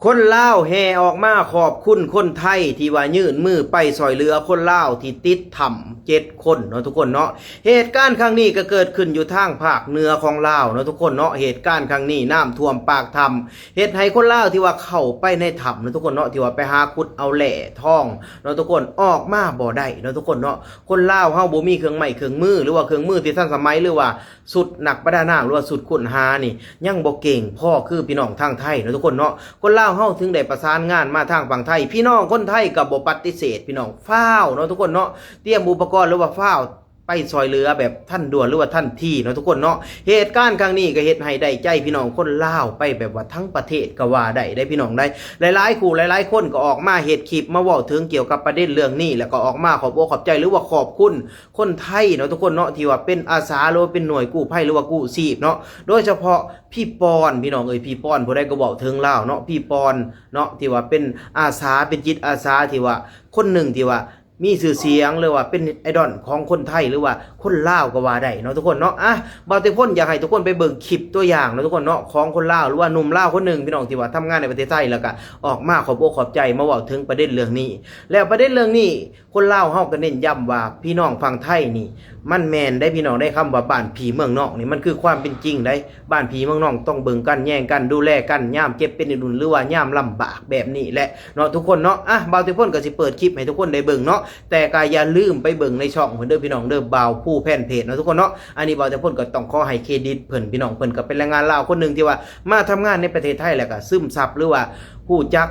ຄົນລາວແຫ່ອອກມາຂອບຄຸນຄົນໄທທີ່ວ່າຍື່ນມືໄປຊ່ອຍເຫຼືອຄົນລາວທີ່ຕິດຖ້ຳເຈັດຄົນເນາະທຸກຄົນເນາະ. ເຫດການຄັ້ງນີ້ກໍເກີດຂຶ້ນຢູ່ທາງພາກເໜືອຂອງລາວເນາະທຸກຄົນເນາະ. ເຫດການຄັ້ງນີ້ນ້ຳຖ້ວມປາກຖ້ຳ ເຮັດໃຫ້ຄົນລາວທີ່ວ່າເຂົ້າໄປໃນຖ້ຳເນາະທຸກຄົນເນາະ ທີ່ວ່າໄປຫາຂຸດເອົາແຮ່ທອງເນາະທຸກຄົນ ອອກມາບໍ່ໄດ້ເນາະທຸກຄົນເນາະ. ຄົນລາວເຮົາບໍ່ມີເຄື່ອງໄມ້ເຄື່ອງມື ຫຼືວ່າເຄື່ອງມືທີ່ທັນສະໄໝ ຫຼືວ່າ ຊຸດນັກປະດານ້ຳ ຫຼືວ່າຊຸດຄົ້ນຫານີ້ ຍັງບໍ່ເກັ່ງພໍຄືພີ່ນ້ອງທາງໄທເນາະທຸກຄົນເນາະ. ຄົນລາວເຮົາເຖິງໄດ້ປະສານງານມາທາງຝັ່ງໄທ ພີ່ນ້ອງຄົນໄທກໍບໍ່ປະຕິເສດ ພີ່ນ້ອງ ຟ້າວເນາະທຸກຄົນເນາະ ຕຽມອຸປະກອນ ຫຼືວ່າຟ້າວໄປຊ່ອຍເຫຼືອແບບທັນດ່ວນ ຫຼືວ່າທັນທີເນາະທຸກຄົນເນາະ. ເຫດການຄັ້ງນີ້ກໍເຮັດໃຫ້ໄດ້ໃຈພີ່ນ້ອງຄົນລາວໄປແບບວ່າທັງປະເທດກໍວ່າໄດ້ເດ້ພີ່ນ້ອງເດ້. ຫຼາຍໆຄູ່ຫຼາຍໆຄົນກໍອອກມາເຮັດຄລິບມາເວົ້າເຖິງກ່ຽວກັບປະເດັນເລື່ອງນີ້ ແລ້ວກໍອອກມາຂອບອົກຂອບໃຈ ຫຼືວ່າຂອບຄຸນ ຄົນໄທເນາະທຸກຄົນເນາະ ທີ່ວ່າເປັນອາສາ ຫຼືວ່າເປັນໜ່ວຍກູ້ໄພ ຫຼືວ່າກູ້ຊີບເນາະ. ໂດຍສະເພາະພີ່ປອນ ພີ່ນ້ອງເອີຍ ພີ່ປອນ ຜູ້ໃດກໍເວົ້າເຖິງລາວເນາະ ພີ່ປອນເນາະ ທີ່ວ່າເປັນອາສາ ເປັນຈິດອາສາທີ່ວ່າຄົນໜຶ່ງທີ່ວ່າມີຊື່ສຽງ ຫຼືວ່າເປັນໄອດອນຂອງຄົນໄທ ຫຼືວ່າຄົນລາວກໍວ່າໄດ້ເນາະທຸກຄົນເນາະ. ອ່ະ ບ່າວເຕັມພົນຢາກໃຫ້ທຸກຄົນໄປເບິ່ງຄລິບຕົວຢ່າງເນາະທຸກຄົນເນາະ ຂອງຄົນລາວ ຫຼືວ່າໜຸ່ມລາວຄົນໜຶ່ງ ພີ່ນ້ອງ ທີ່ວ່າທຳງານໃນປະເທດໄທ ແລ້ວກໍອອກມາຂອບອົກຂອບໃຈ ມາເວົ້າເຖິງປະເດັນເລື່ອງນີ້. ແລ້ວປະເດັນເລື່ອງນີ້ ຄົນລາວເຮົາກໍເນັ້ນຢ້ຳວ່າ ພີ່ນ້ອງຝັ່ງໄທນີ້ ມັນແມ່ນໄດ໋ພີ່ນ້ອງໄດ໋ ຄຳວ່າບ້ານພີ່ເມືອງນ້ອງນີ້ ມັນຄືຄວາມເປັນຈິງໄດ໋. ບ້ານພີ່ເມືອງນ້ອງຕ້ອງເບິ່ງກັນແຍງກັນ ດູແລກັນ ຍາມເຈັບເປັນໄດ້ດຸນ ຫຼືວ່າຍາມລຳບາກແບບນີ້ແຫຼະເນາະທຸກຄົນເນາະ. ອ່ະ ບ່າວເຕັມພົນກໍຊິເປີດຄລິບໃຫ້ທຸກຄົນໄດ້ເບິ່ງເນາະ ແຕ່ກໍຢ່າລືມໄປເບິ່ງໃນຊ່ອງເພິ່ນເດີພີ່ນ້ອງເດີ ບ່າວພູແຟນເພຈເນາະທຸກຄົນເນາະ. ອັນນີ້ບ່າວເຕັມພົນກໍຕ້ອງຂໍໃຫ້ເຄຣດິດເພິ່ນ ພີ່ນ້ອງ ເພິ່ນກໍເປັນແຮງງານລາວຄົນໜຶ່ງທີ່ວ່າມາທຳງານໃນປະເທດໄທ ແລ້ວກໍຊຶມຊັບ ຫຼືວ່າ ຮູ້ຈັກ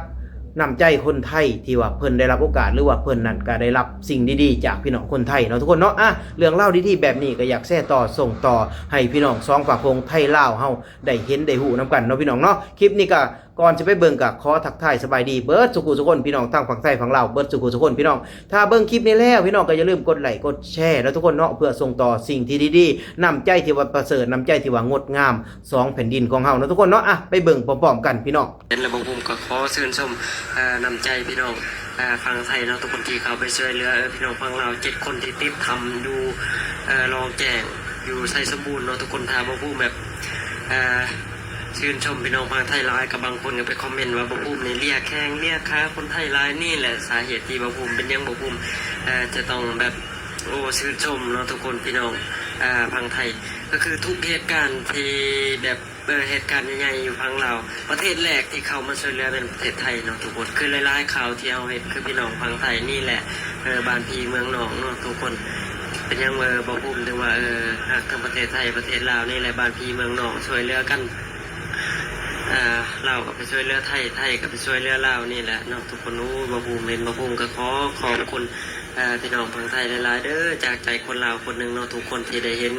ນ້ຳໃຈຄົນໄທທີ່ວ່າເພິ່ນໄດ້ຮັບໂອກາດ ຫຼືວ່າເພິ່ນນັ້ນກໍໄດ້ຮັບສິ່ງດີໆຈາກພີ່ນ້ອງຄົນໄທເນາະທຸກຄົນເນາະ. ອ່ະ ເລື່ອງລາວດີໆແບບນີ້ກໍຢາກແຊຕໍ່ສົ່ງຕໍ່ໃຫ້ພີ່ນ້ອງສອງປະເທດ ໄທລາວເຮົາໄດ້ເຫັນໄດ້ຮູ້ນຳກັນເນາະພີ່ນ້ອງເນາະ. ຄລິບນີ້ກໍ ກ່ອນຊິໄປເບິ່ງກໍຂໍທັກທາຍສະບາຍດີເບິດສູ່ຜູ້ສູ່ຄົນ ພີ່ນ້ອງທັງຝັ່ງໄທຝັ່ງລາວເບິດສູ່ຜູ້ສູ່ຄົນ ພີ່ນ້ອງ. ຖ້າເບິ່ງຄລິບນີ້ແລ້ວ ພີ່ນ້ອງກໍຢ່າລືມກົດໄລກົດແຊເນາະທຸກຄົນເນາະ ເພື່ອສົ່ງຕໍ່ສິ່ງທີ່ດີໆ ນ້ຳໃຈທີ່ວ່າປະເສີດ ນ້ຳໃຈທີ່ວ່າງົດງາມ ສອງແຜ່ນດິນຂອງເຮົາເນາະທຸກຄົນເນາະ. ອ່ະ ໄປເບິ່ງພ້ອມໆກັນພີ່ນ້ອງ. ເຫັນແລ້ວ ບ່າວພູກໍຂໍຊື່ນຊົມ ເອີ ນ້ຳໃຈພີ່ນ້ອງ ເອີ ຝັ່ງໄທເນາະ ທຸກຄົນທີ່ເຂົ້າໄປຊ່ວຍເຫຼືອ ເອີ ພີ່ນ້ອງຝັ່ງລາວເຈັດຄົນທີ່ຕິດຖ້ຳຢູ່ ເອີ ລອງແຈ້ງ ຢູ່ໄຊສົມບູນເນາະທຸກຄົນ. ຖ້າບ່າວພູແບບ ເອີ ຊື່ນຊົມພີ່ນ້ອງຝັ່ງໄທຫຼາຍ ກໍບາງຄົນກໍໄປຄອມເມັນວ່າບ່າວພູນີ້ລຽກແຂ້ງລຽກຂາຄົນໄທຫຼາຍ. ນີ້ແຫຼະສາເຫດທີ່ບ່າວພູ ເປັນຫຍັງບ່າວພູ ເອີ ຈະຕ້ອງແບບ ໂອ້ ຊື່ນຊົມເນາະທຸກຄົນ ພີ່ນ້ອງ ເອີ ຝັ່ງໄທ ກໍຄືທຸກເຫດການທີ່ແບບ ເອີ ເຫດການໃຫຍ່ໆຢູ່ຝັ່ງລາວ ປະເທດແລກທີ່ເຂົ້າມາຊ່ວຍເຫຼືອແມ່ນປະເທດໄທເນາະທຸກຄົນ. ຄືຫຼາຍໆຂ່າວທີ່ເຮົາເຫັນ ຄືພີ່ນ້ອງຝັ່ງໄທນີ້ແຫຼະ ເອີ ບ້ານພີ່ເມືອງນ້ອງເນາະທຸກຄົນ. ເປັນຫຍັງ ເອີ ບ່າວພູ ເອີ ເຖິງວ່າ ເອີ ຮັກທັງປະເທດໄທ ປະເທດລາວນີ້ແຫຼະ ບ້ານພີ່ເມືອງນ້ອງ ຊ່ວຍເຫຼືອກັນ ເອີ ລາວກໍໄປຊ່ວຍເຫຼືອໄທ ໄທກໍໄປຊ່ວຍເຫຼືອລາວນີ້ແຫຼະເນາະທຸກຄົນ. ໂອ້ຍ ບ່າວພູ ເຫັນບ່າວພູກໍຂໍຂອບຄຸນ ເອີ ພີ່ນ້ອງຝັ່ງໄທຫຼາຍໆເດີ ຈາກໃຈຄົນລາວຄົນໜຶ່ງເນາະທຸກຄົນ ທີ່ໄດ້ເຫັນ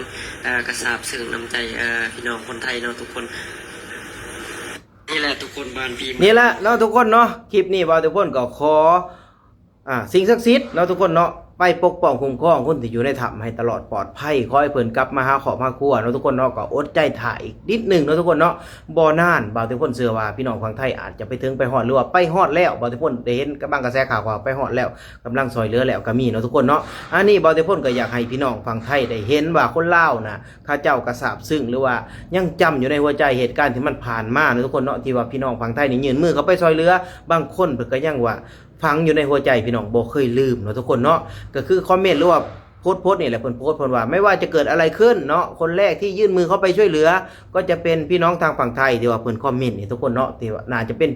ເອີ ກະຊາບຊຶ້ງນ້ຳໃຈ ເອີ ພີ່ນ້ອງຄົນໄທເນາະທຸກຄົນ. ນີ້ແຫຼະທຸກຄົນ ບ້ານພີ່ ນີ້ແຫຼະເນາະທຸກຄົນເນາະ. ຄລິບນີ້ບ່າວເຕັມພົນກໍຂໍ ອ່າ ສິ່ງສັກສິດເນາະທຸກຄົນເນາະ ໄປປົກປ້ອງຄຸ້ມຄອງຄົນທີ່ຢູ່ໃນຖ້ຳໃຫ້ຕະຫຼອດປອດໄພ ຂໍໃຫ້ເພິ່ນກັບມາຫາຄອບຫາຄົວເນາະທຸກຄົນເນາະ. ກໍອົດໃຈຖ້າອີກນິດໜຶ່ງເນາະທຸກຄົນເນາະ ບໍ່ນານ ບ່າວເຕັມພົນເຊື່ອວ່າພີ່ນ້ອງຝັ່ງໄທອາດຈະໄປເຖິງໄປຮອດ ຫຼືວ່າໄປຮອດແລ້ວ ບ່າວເຕັມພົນໄດ້ເຫັນກັບບາງກະແສຂ່າວວ່າໄປຮອດແລ້ວ ກຳລັງຊ່ອຍເຫຼືອແລ້ວກໍມີເນາະທຸກຄົນເນາະ. ອັນນີ້ບ່າວເຕັມພົນກໍຢາກໃຫ້ພີ່ນ້ອງຝັ່ງໄທໄດ້ເຫັນວ່າຄົນລາວນະ ເຂົາເຈົ້າກໍຊາບຊຶ້ງ ຫຼືວ່າຍັງຈຳຢູ່ໃນຫົວໃຈເຫດການທີ່ມັນຜ່ານມາເນາະທຸກຄົນເນາະ ທີ່ວ່າພີ່ນ້ອງຝັ່ງໄທນີ້ຍື່ນມືເຂົ້າໄປຊ່ອຍເຫຼືອ. ບາງຄົນເພິ່ນກໍຍັງວ່າຝັງຢູ່ໃນຫົວໃຈ ພີ່ນ້ອງບໍ່ເຄີຍລືມເນາະທຸກຄົນເນາະ. ກໍຄືຄອມເມັນ ຫຼືວ່າໂພສ ໂພສນີ້ແຫຼະ ເພິ່ນໂພສ ເພິ່ນວ່າ ໄມ່ວ່າຈະເກີດອະໄລຂຶ້ນເນາະ ຄົນແລກທີ່ຍື່ນມືເຂົ້າໄປຊ່ວຍເຫຼືອ ກໍຈະເປັນພີ່ນ້ອງທາງຝັ່ງໄທ ທີ່ວ່າເພິ່ນຄອມເມັນນີ້ທຸກຄົນເນາະ ທີ່ວ່າໜ້າຈະເປັນ